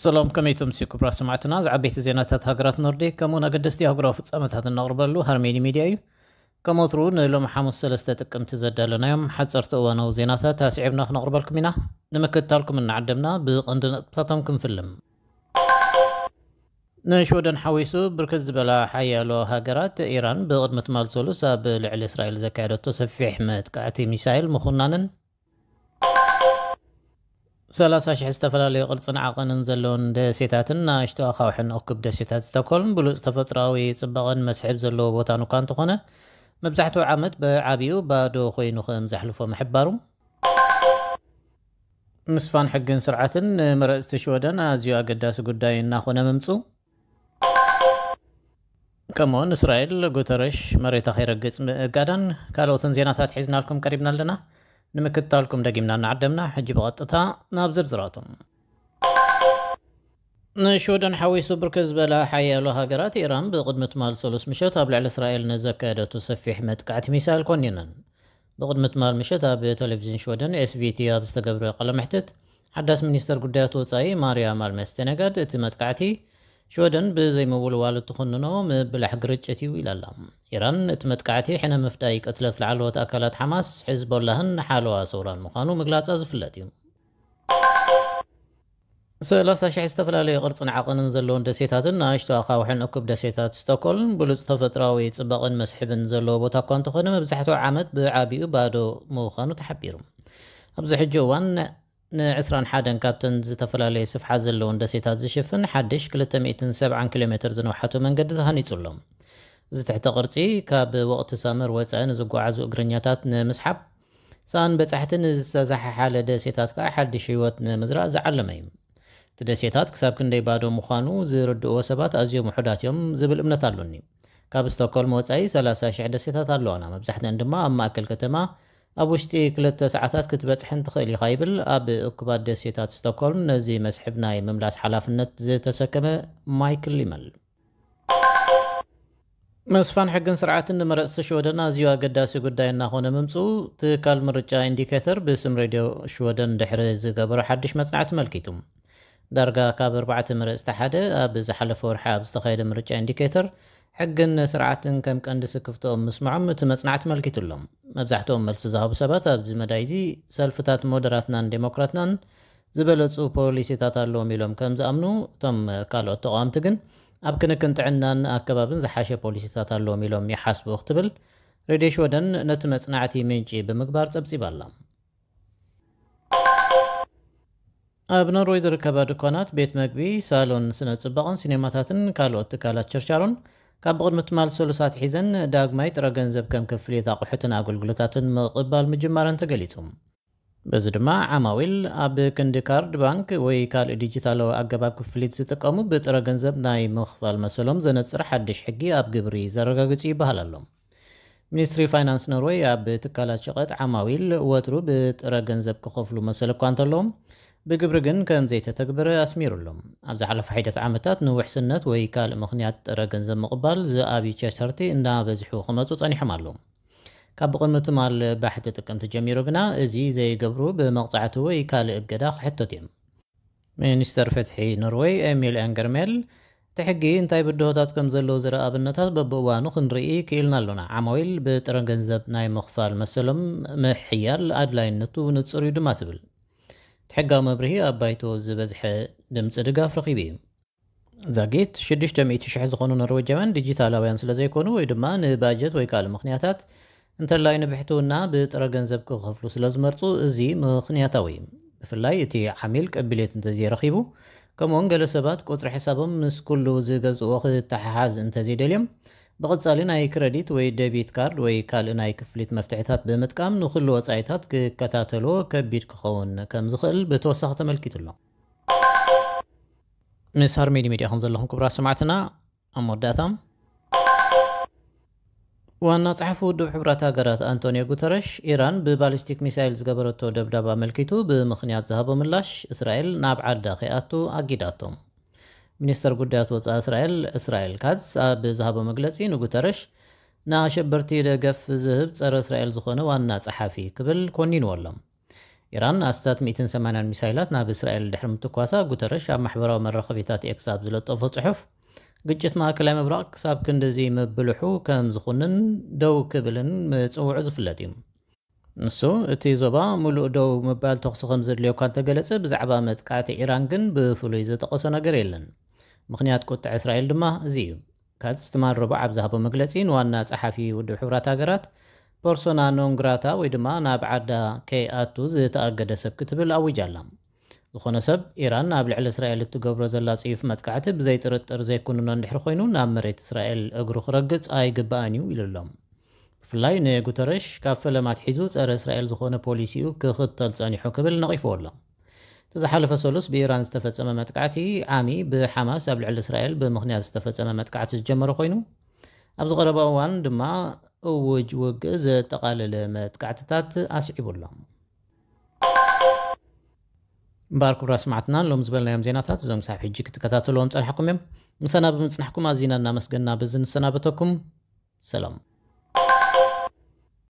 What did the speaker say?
ሰላም፣ ከመይ ትምሲ ክቡራት ሰማዕትና? ዝዓበይቲ ዜናታት ሃገራት ኖርዲክ ከምኡውን ኣገደስቲ ኣህጉራዊ ፍጻመታት እነቕርበሉ ሃርሜኒ ሚድያ እዩ። ከም ወትሩ ንሎሚ ሓሙስ ሰለስተ ጥቅምቲ ዘዳለናዮም ሓጸርቲ እዋናዊ ዜናታት ኣስዒብና ክነቕርበልኩም ኢና። ንምክትታልኩም እናዓደምና ብቐንዲ ነጥብታቶም ክንፍልም። ንሽወደን ሓዊሱ ብርክት ዝበላ ሓያሎ ሃገራት፣ ኢራን ብቕድሚ ትማል ሰሉስ ኣብ ልዕሊ እስራኤል ዘካየደቶ ሰፊሕ መጥቃዕቲ ሚሳይል ምኹናንን፣ ሰላሳ ሽሕ ዝተፈላለዩ ቅርጽን ዓቐንን ዘለዎን ደሴታትን ንኣሽቱ ኣኻውሕን እኩብ ደሴታት ስቶኮልም ብሉጽ ተፈጥሮኣዊ ጽባቐን መስሕብ ዘለዎ ቦታን እኳ እንተኾነ፣ መብዛሕትኡ ዓመት ብዓቢኡ ባዶ ኮይኑ ከም ዘሕልፎ ምሕባሩ፣ ምስፋን ሕግን ስርዓትን ንመረጽቲ ሽወደን ኣዝዩ ኣገዳሲ ጉዳይ እናኾነ ምምጹ፣ ከምኡውን እስራኤል ጉተረሽ መሬታ ከይረግጽ ምእጋዳን ካልኦትን ዜናታት ሒዝናልኩም ቀሪብና ኣለና። ንምክትታልኩም ደጊምና እናዓደምና፣ ሕጂ ብቐጥታ ናብ ዝርዝራቶም። ንሽወደን ሓዊሱ ብርክት ዝበላ ሓያሎ ሃገራት፣ ኢራን ብቕድሚ ትማል ሰሉስ ምሸት ኣብ ልዕሊ እስራኤል ንዘካየደቱ ሰፊሕ መጥቃዕቲ ሚሳይል ኮኒነን። ብቕድሚ ትማል ምሸት ኣብ ቴሌቪዥን ሽወደን ኤስቪቲ ኣብ ዝተገብረ ቃለ መሕትት፣ ሓዳስ ሚኒስተር ጉዳያት ወጻኢ ማርያ ማልመ ስቴነጋድ፣ እቲ መጥቃዕቲ ሽወደን ብዘይምውልዋል እትኹንኖ ምብላሕ ግርጭት እዩ ኢላ ኣላ። ኢራን እቲ መጥቃዕቲ ሕነ ምፍዳይ ቅትለት ላዕለዎት ኣካላት ሓማስ፣ ሕዝቦላህን ሓለዋ ሰውራን ምዃኑ ምግላጻ ዝፍለጥ እዩ። ሰላሳ ሽሕ ዝተፈላለዩ ቅርጽን ዓቐንን ዘለዎን ደሴታትን ንኣሽቱ ኣኻውሕን እኩብ ደሴታት ስቶኮልም ብሉጽ ተፈጥሮኣዊ ጽባቐን መስሕብን ዘለዎ ቦታ እኳ እንተኾነ፣ መብዛሕትኡ ዓመት ብዓቢኡ ባዶ ምዃኑ ተሓቢሩ። ኣብዚ ሕጂ እዋን ን ዕስራን ሓደን ካብተን ዝተፈላለየ ስፍሓት ዘለዎን ደሴታት ዝሽፍን ሓድሽ ክልተ ሚእትን ሰብዓን ኪሎ ሜትር ዝነውሓቱ መንገዲ ተሃኒጹ ኣሎ። እዚ ትሕተ ቅርጺ ካብ ወቕቲ ሳመር ወጻኢ ንዝጓዓዙ እግረኛታት ንምስሓብ፣ ሰኣን በጻሕቲ ንዝተዘሓሓለ ደሴታት ከኣ ሓድሽ ህይወት ንምዝራእ ዝዓለመ እዩ። እቲ ደሴታት ክሳብ ክንደይ ባዶ ምዃኑ ዝርድእዎ ሰባት ኣዝዮም ውሑዳት እዮም ዝብል እምነት ኣሎኒ። ካብ ስቶክሆልም ወጻኢ ሰላሳ ሽሕ ደሴታት ኣለዋና። መብዛሕትአን ድማ ኣብ ማእከል ከተማ ኣብ ውሽጢ ክልተ ሰዓታት ክትበጽሐን ትኽእል ኢኻ ይብል ኣብ እኩባት ደሴታት ስቶክሆልም ነዚ መስሕብ ናይ ምምላስ ሓላፍነት ዝተሰከመ ማይክል ሊመል። ምስፋን ሕግን ስርዓትን ንመረጽቲ ሽወደን ኣዝዩ ኣገዳሲ ጉዳይ እናኾነ ምምጽኡ ትካል ምርጫ ኢንዲኬተር ብስም ሬድዮ ሽወደን ድሕሪ ዝገበሮ ሓድሽ መጽናዕቲ መልኪቱ። ዳርጋ ካብ ኣርባዕተ መረጽቲ ሓደ ኣብ ዝሓለፈ ወርሒ ኣብ ዝተኻየደ ምርጫ ኢንዲኬተር ሕግን ስርዓትን ከም ቀንዲ ስክፍትኦም ምስምዖም እቲ መጽናዕቲ መልኪቱ ኣሎ። መብዛሕትኦም መልሲ ዝሃቡ ሰባት ኣብዚ መዳይ እዚ ሰልፍታት ሞደራትናን ዴሞክራትናን ዝበለጹ ፖሊሲታት ኣለዎም ኢሎም ከም ዝኣምኑ፣ እቶም ካልኦት ተቓወምቲ ግን ኣብ ክንክን ጥዕናን ኣከባብን ዝሓሸ ፖሊሲታት ኣለዎም ኢሎም ይሓስቡ ክትብል ሬድዮ ሽወደን ነቲ መጽናዕቲ ምንጪ ብምግባር ጸብጺባ ኣላ። ኣብ ኖርወይ ዝርከባ ድኳናት፣ ቤት መግቢ፣ ሳሎን ስነ ጽባቐን ሲኔማታትን ካልኦት ትካላት ችርቻሮን ካብ ብቕድሚ ትማል ሰሉሳት ሒዘን ዳግማይ ጥረ ገንዘብ ከም ክፍሊት ኣቑሑትን ኣገልግሎታትን ምቕባል ምጅማረን ተገሊጹ። በዚ ድማ ዓማዊል ኣብ ክንዲ ካርድ ባንክ ወይ ካልእ ዲጂታላዊ ኣገባብ ክፍሊት ዝጥቀሙ ብጥረ ገንዘብ ናይ ምኽፋል መሰሎም ዘነጽር ሓድሽ ሕጊ ኣብ ግብሪ ዘረጋግጽ ይበሃል ኣሎ። ሚኒስትሪ ፋይናንስ ኖርወይ ኣብ ትካላት ሸቐጥ ዓማዊል ወትሩ ብጥረ ገንዘብ ክኸፍሉ መሰል እኳ እንተለዎም፣ ብግብሪ ግን ከም ዘይተተግበረ ኣስሚሩ ኣሎ። ኣብ ዝሓለፈ ሒደት ዓመታት ንውሕስነት ወይ ካልእ ምኽንያት ጥረ ገንዘብ ምቕባል ዝኣብዩ ቸርቸርቲ እናበዝሑ ክመጹ ጸኒሖም ኣለዉ። ካብ ብቕድሚ ትማል ባሕቲ ጥቅምቲ ጀሚሩ ግና፣ እዚ ዘይገብሩ ብመቕጻዕቲ ወይ ካልእ እገዳ ክሕተቱ እዮም። ሚኒስተር ፍትሒ ኖርወይ ኤሚል ኤንገርሜል፣ እቲ ሕጊ እንታይ ብድሆታት ከም ዘለዎ ዘርኢ ኣብነታት በብእዋኑ ክንርኢ ክኢልና ኣሎና። ዓማዊል ብጥረ ገንዘብ ናይ ምኽፋል መሰሎም ምሕያል ኣድላይነቱ ንጹር እዩ ድማ ትብል። እቲ ሕጋዊ መብርሂ ኣብ ባይቶ ዝበዝሐ ድምጺ ድጋፍ ረኺቡ እዩ። ዛጊት ሽዱሽተ ሚእቲ ሽሕ ዝኾኑ ኖርዌጃውያን ዲጂታላውያን ስለ ዘይኮኑ ወይ ድማ ንባጀት ወይ ካልእ ምኽንያታት እንተላይ ንብሕትውና ብጥረ ገንዘብ ክኸፍሉ ስለ ዝመርጹ፣ እዚ ምኽንያታዊ እዩ። ብፍላይ እቲ ዓሚል ቅብልየት እንተዘይረኺቡ፣ ከምኡውን ገለ ሰባት ቁጽሪ ሕሳቦም ምስ ኩሉ ዝገዝእዎ ክተሓሓዝ እንተዘይደልዮም፣ ብቐጻሊ ናይ ክረዲት ወይ ደቢት ካርድ ወይ ካልእ ናይ ክፍሊት መፍትሕታት ብምጥቃም ንኹሉ ወጻኢታት ክከታተልዎ ከቢድ ክኸውን ከም ዝኽእል ብተወሳኺ ተመልኪቱ ኣሎ። ምስ ሃርሜዲ ሚድያ ከም ዘለኹም ክቡራት ሰማዕትና፣ ኣብ መወዳእታ፣ ዋና ጸሓፊ ውድብ ሕቡራት ሃገራት ኣንቶኒዮ ጉተረሽ፣ ኢራን ብባሊስቲክ ሚሳይል ዝገበረቶ ደብዳብ ኣመልኪቱ ብምኽንያት ዝሃቦ ምላሽ፣ እስራኤል ናብ ዓዳ ከይኣቱ ኣጊዳቶ። ሚኒስተር ጉዳያት ወጻኢ እስራኤል እስራኤል ካዝ ኣብ ዝሃቦ መግለጺ፣ ንጉተረሽ ንኣሸበርቲ ደገፍ ዝህብ ጸረ እስራኤል ዝኾነ ዋና ጸሓፊ ክብል ኮኒንዎ ኣሎ። ኢራን ኣስታት ሚእትን ሰማንያን ሚሳይላት ናብ እስራኤል ድሕሪ ምትኳሳ፣ ጉተረሽ ኣብ ማሕበራዊ መራኸቢታት ኤክስ ኣብ ዝለጠፎ ጽሑፍ፣ ግጭት ማእከላይ ምብራቕ ክሳብ ክንድዚ ምብልሑ ከም ዝኹንን ደው ክብልን ምጽውዑ ዝፍለጥ እዩ። ንሱ፣ እቲ ዞባ ምሉእ ደው ምባል ተኹሲ ከም ዘድልዮ እኳ እንተገለጸ፣ ብዛዕባ መጥቃዕቲ ኢራን ግን ብፍሉይ ዝጠቐሶ ነገር የለን። ምኽንያት ቁጥዐ እስራኤል ድማ እዚ እዩ። ካትዝ ትማል ረቡዕ ኣብ ዝሃቦ መግለጺ፣ ንዋና ጸሓፊ ውድብ ሕቡራት ሃገራት ፐርሶና ኖንግራታ ወይ ድማ ናብ ዓዳ ከይኣቱ ዝተኣገደ ሰብ ክትብል ኣዊጃ ኣላ። ዝኾነ ሰብ፣ ኢራን ኣብ ልዕሊ እስራኤል እትገብሮ ዘላ ጽዩፍ መጥቃዕቲ ብዘይ ጥርጥር ዘይኩንኖ እንድሕር ኮይኑ፣ ናብ መሬት እስራኤል እግሩ ክረግጽ ኣይግባእን እዩ ኢሉ ኣሎ። ብፍላይ ንጉተረሽ፣ ካብ ፈለማ ኣትሒዙ ጸረ እስራኤል ዝኾነ ፖሊሲኡ ክኽተል ጸኒሑ ክብል ነቒፍዎ ኣሎ። እቲ ዝሓለፈ ሰሉስ ብኢራን ዝተፈጸመ መጥቃዕቲ ዓሚ ብሓማስ ኣብ ልዕሊ እስራኤል ብምኽንያት ዝተፈጸመ መጥቃዕቲ ዝጀመረ ኮይኑ፣ ኣብዚ ቀረባ እዋን ድማ እውጅ ውግእ ዘጠቓለለ መጥቃዕትታት ኣስዒቡ ኣሎ። እምበኣር ክቡራት ሰማዕትና፣ ሎም ዝበልናዮም ዜናታት እዞም ክሳብ ሕጂ ክትከታተልዎም ጸናሕኩም እዮም። ምሳና ብምጽናሕኩም ኣዚና እናመስገና በዚ ንሰናበተኩም። ሰላም።